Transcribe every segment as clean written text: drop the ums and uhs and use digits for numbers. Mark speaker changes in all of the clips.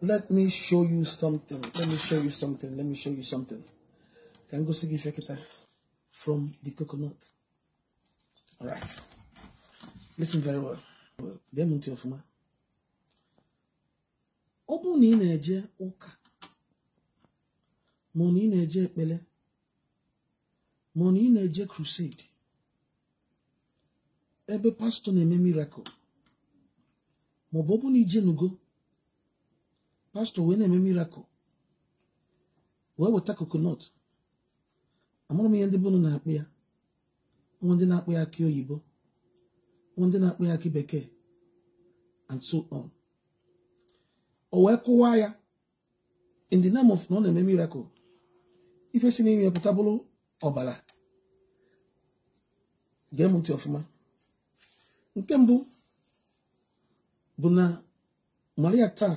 Speaker 1: Let me show you something. Let me show you something. Let me show you something. Can go see if from the coconut. All right. Listen very well. Gee m ntị ọfụma. Ọ bụrụ na ị na-eje ụka, ma ọ na ị na-eje ekpele, ma ọ na ị na-eje crusade, ebe pastọ na-eme miracle, ma ọ bụ ọ bụ na ijenugo pastọ wee na-eme miracle, wee weta coconut. Amụrụ m ihe ndị bunu na-akpụ ya, nwa ndị na-akpụ ya akị oyibo, nwa ndị na-akpụ ya akị bekee, and so on. O wee kụwa ya in the name of na ọ na-eme miracle. Ife si n'ime ya pụta bụrụ ọbara. Gee m ntị ọfụma. Nke mbụ bụ na Maria taa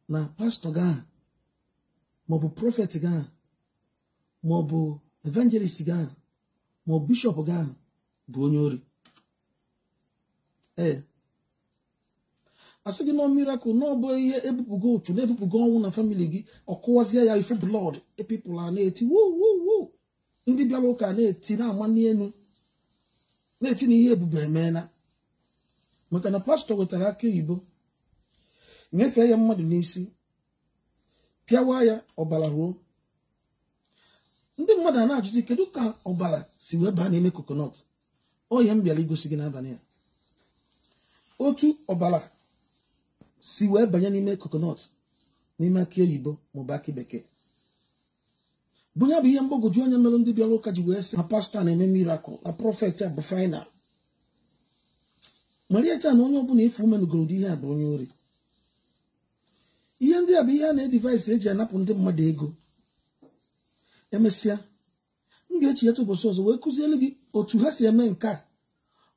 Speaker 1: na pastọ gị ahụ, maọbụ prọfet gị ahụ, maọbụ evangelist gị ahụ, maọbụ bishọp gị ahụ bụ onye ori. Ee, asị gị nọ miracle na ọ bụ ihe ebupụgo ụchụ na ebupụgo ọnwụ na famili gị, ọ kụwazie ya ifu blood, people a na-eti woo woo woo, ndị bịara ụka na-eti na-ama n'elu, na-eti na ihe ebube emeela, maka na pastọ wetara aka oyibo nyefee ya mmadụ n'isi, pịawa ya ọbara ruo. Ndị mmadụ a na-ajụzi kedu ka ọbara si wee baa n'ime coconut. Ọ ihe m bịara igosi gị n'abalị a, otu ọbara si wee banye n'ime coconut, n'ime akị oyibo maọbụ akị bekee. Bụ ya bụ ihe mgbagwoju anya mere ndị bịara ụka ji wee sị na pastọ na-eme miracle, na prọfet a bụ final. Maria taa na onye ọbụla ife umenugoro dị ihe a bụ onye ori. Ihe ndị a bụ ihe a na-edivaịsị eji anapụ ndị mmadụ ego. Emesịa, m ga-echi ya ụbọchị ọzọ wee kụziere gị otu ha si eme nke a.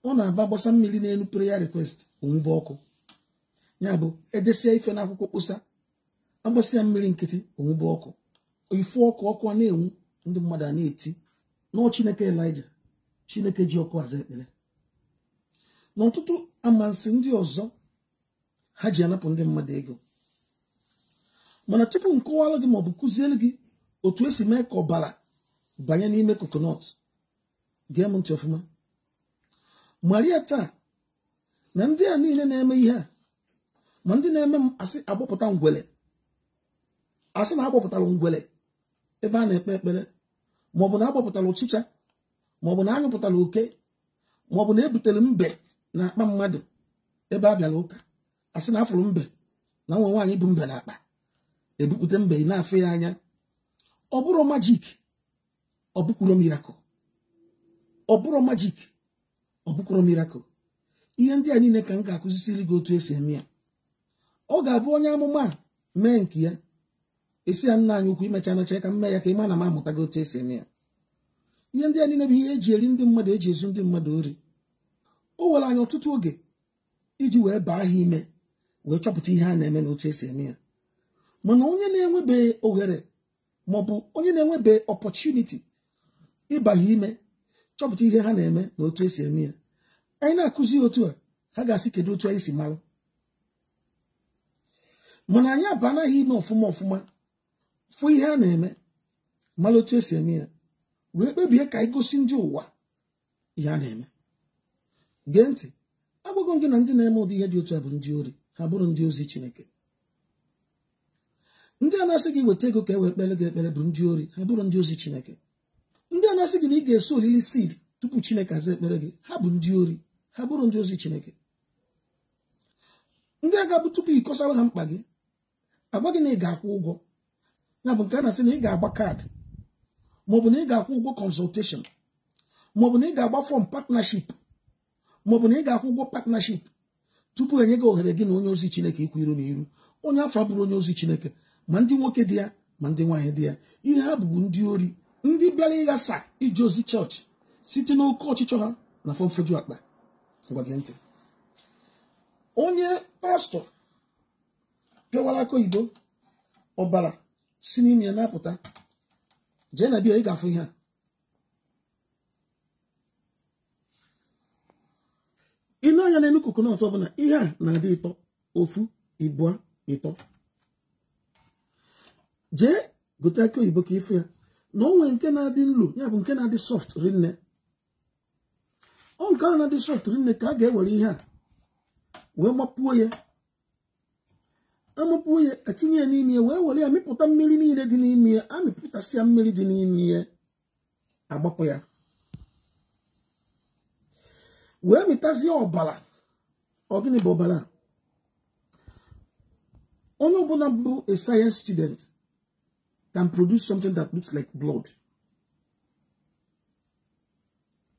Speaker 1: Ọ na-aba gbasa mmiri n'elu prayer request onwube ọkụ. Ya bụ edesia ife n'akwụkwọ kposa, agbasịa mmiri nkịtị onwube ọkụ, ifu ọkụ, ọkụ a na-enwu, ndị mmadụ a na-eti nọọ Chineke Elijah, Chineke ji ọkụ aza ekpere. Na ọtụtụ amansi ndị ọzọ ha ji anapụ ndị mmadụ ego. Mana tupu m kọwara gị maọbụ kụziere gị otu esi mee ka ọbara banye n'ime coconut, gee m ntị ọfụma. Maria taa na ndị a niile na-eme ihe a, ma ndị na-eme m asị agbapụta ngwele, asị na agbapụtara ngwele ebe a na-ekpe ekpere, maọbụ na agbapụtara ọchịcha, maọbụ na anyụpụtara oke, maọbụ na ebutere mbe na akpa mmadụ ebe a bịara ụka, asị na afụrụ mbe na nwa nwaanyị bụ mbe na akpa, ebupụta mbe na-afụ ya anya. Ọ bụrụ majik, ọ bụkwuro miracle. Ọ bụrụ majik, ọ bụkwuro miracle. Ihe ndị a niile ka m ga-akụzisiri gị otu esi eme ya. Ọ ga-abụ onye amụma mee nke ya, esi ya nna anyị ukwu imecha nacha ka m mee ya ka ị ma na m amụtago otu esi eme ya. Ihe ndị a niile bụ ihe eji eri ndị mmadụ, eji ezu ndị mmadụ ori. O were anyị ọtụtụ oge iji wee baa ha ime wee chọpụta ihe a na-eme na otu esi eme ya. Mana onye na-enwebeghị ohere maọbụ onye na-enwebeghị opportunity ịba ha ime chọpụta ihe ha na-eme na otu esi eme ya, anyị na-akụzi otu a, ha ga-asị kedu otu anyị si marụ. Mana anyị abanaghị ime ọfụma ọfụma, fụ ihe a na-eme, mara otu esi eme ya, wee kpebie ka anyị gosi ndị ụwa ihe a na-eme. Gee ntị, agwago m gị na ndị na-eme ụdị ihe dị otu a bụ ndị ori, ha bụrụ ndị ozi Chineke. Ndị a na-asị gị weta ego ka e wee kpere gị ekpere bụ ndị ori, ha bụrụ ndị ozi Chineke. Ndị a na-asị gị na ị ga-eso olili seed tupu Chineke aza ekpere gị, ha bụ ndị ori, ha bụrụ ndị ozi Chineke. Ndị a ga-abụ tupu ị kọsara ha mkpa gị, agwa gị na ị ga-akwụ ụgwọ, ya bụ nke a na-asị na ị ga-agba kaadị, maọbụ na ị ga-akwụ ụgwọ consultation, maọbụ na ị ga-agba fọm partnership, maọbụ na ị ga-akwụ ụgwọ partnership tupu enye gị ohere gị na onye ozi Chineke ikwu iru na iru. Onye afọ abụrụ onye ozi Chineke, ma ndị nwoke dị ya ma ndị nwaanyị dị ya, ihe ha bụbu ndị ori, ndị bịara ịghasa ije ozi chọọchị site n'oke ọchịchọ ha na fọmfeju akpa. Gwa gị ntị, onye pastọ pịawara aka oyibo, ọbara si n'ime ya na-apụta, jee na bịa ị ga-afụ ihe a. Ị na-anya n'elu coconut ọbụla, ihe a na-adị ịtọ, ofu, ịbụa, ịtọ. Jee gote akị oyibo ka ịfụ ya na o nwee nke na-adị nlo, ya bụ nke na-adị soft rinne. Ọ nke ahụ na-adị soft rinne ka a ga-ewere ihe a wee mapuo ya, amapuo ya, etinye ya n'ime ya, wee were ya mịpụta mmiri niile dị n'ime ya. Amịpụtasịa mmiri dị n'ime ya, agbapụ ya wee mịtazie ọbara. Ọ gịnị bụ ọbara? Onye ọbụla bụ a science student can produce something that looks like blood.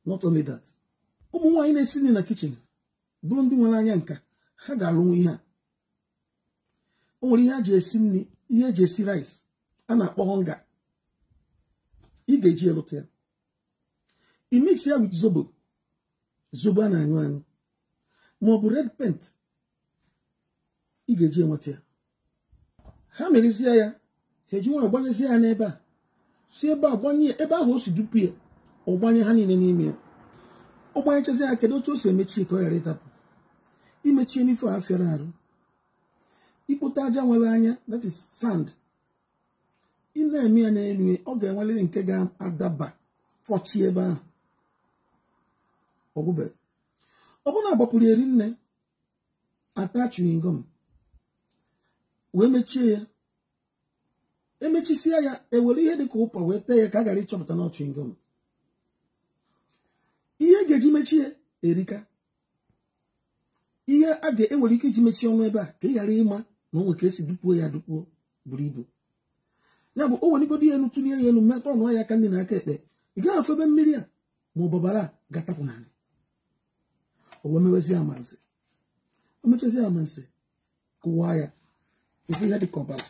Speaker 1: Not only that, ụmụ nwaanyị na-esi nri na kitchen bụrụ ndị nwere anya nka, ha ga-alụnwu ihe a. O nwere ihe a ji esi nri, ihe eji esi rice a na-akpọ hunger. Ị ga-eji elụta ya, i mix ya with zobo, zobo a na-aṅụ aṅụ, ma ọ bụ red paint. Ị ga-eji enweta ya. Ha merezie ya, ha eji nwayọ gbanyezie ya n'ebe a, si ebe a gbanye ya ebe ahụ o si dupu ya, ọ gbanye ha niile n'ime ya. Ọ gbanyechazi ya, kedu otu o si emechi ka ọ ghara ịtapụ? Imechie n'ife a fịara arụ, ikpote aja nwere anya, that is sand, ị na-eme ya n'elu, ọ ga-enwerịrị nke ga-adaba fọchi ebe ahụ. Ọgwụbe ọ bụrụ na agbapụrụ eri nne, ata chewing gum wee mechie ya. Emechisia ya, ewere ihe dịka ụpa wee tee ya ka a ghara ịchọpụta na chewing gum. Ihe a ga-eji mechie erika, ihe a ga-enwere ike iji mechie ọnụ ebe a ka ị ghara ịma na onwe ka esi dupuo ya dupuo buru ibu. Ya bụ o weligodi ya elu, tụlie ya elu, metọ ọnụ ya aka nri na aka ekpe, ị gaghị afụ ebe mmiri a ma ọ bọbara ga-atapụ n'ala. O wee mewezie amansị, o mechazie amansị, kụwaa ya, ife ihe dịka ọbara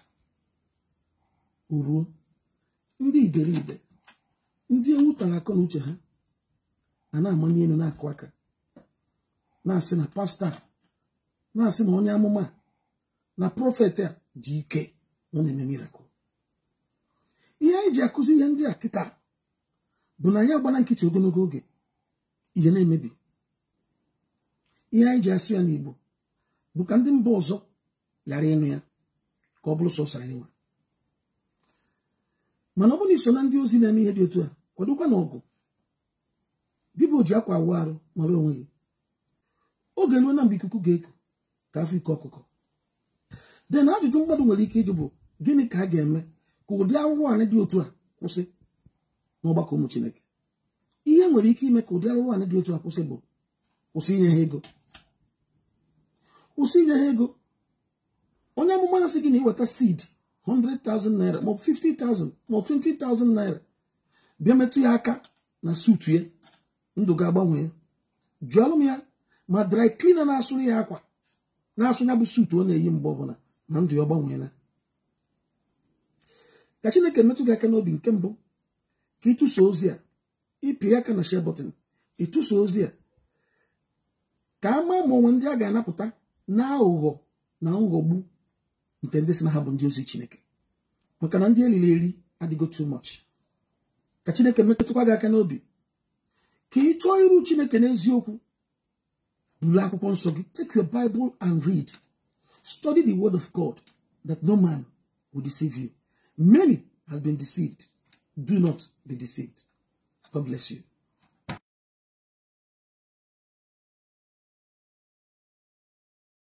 Speaker 1: uruo. Ndị iberibe, ndị ewu tara akọ na uche ha a na-amanye elu, na-akụ aka, na-asị na pastọ, na-asị na onye amụma, na prọfet a dị ike, na ọ na-eme miracle. Ihe anyị ji akụzi ihe ndị a kịta bụ na anyị agbana nkịtị ogologo oge, ihe na-emebi. Ihe anyị ji asụ ya n'Igbo bụ ka ndị mba ọzọ ghara ịnụ ya, ka ọ bụrụ sọsọ anyị nwa. Mana ọ bụrụ na iso na ndị ozi na-eme ihe dị otu a, kwadokwa na ọgụ gị bụ oji akwa awụ arụ mara onwe gị. Oge ruo na mgbe ikuku ga-eku ka afọ ike ọkụkọ. De na ajụjụ mmadụ nwere ike ịjụ bụ gịnị ka a ga-eme ka ụdị arụrụ anị dị otu a kwụsị n'ọgbakọ ụmụ Chineke? Ihe nwere ike ime ka ụdị arụrụ anị dị otu a kwụsị bụ kwụsị inye ha ego. Kwụsị inye ha ego. Onye amụma asị gị na iweta seed 100,000 naira maọbụ 50,000 maọbụ 20,000 naira, bịa metụ ya aka na sutu ya, ndụ ga-agbanwe. Jụọlụ m ya ma dry cleaner na-asụrụ ya akwa, na-asụ ya bụ sutu ọ na-eyi mgbe ọbụla, na ndụ ya gbanweela. Ka Chineke metụ gị aka n'obi. Nke mbụ, ka ịtụsa ozi a, ịpị aka na share button, ịtụsa ozi a ka a maa ma onwe ndị a ga-anapụta na aghụghọ na nghọgbu nke ndị si na ha bụ ndị ozi Chineke, maka na ndị eliri eri adịgo too much. Ka Chineke metụkwa gị aka n'obi ka ị chọọ iru Chineke n'eziokwu. Buru akwụkwọ nsọ gị, take your Bible and read, study the word of God, that no man will deceive you. Many have been deceived. Do not be deceived. God bless you.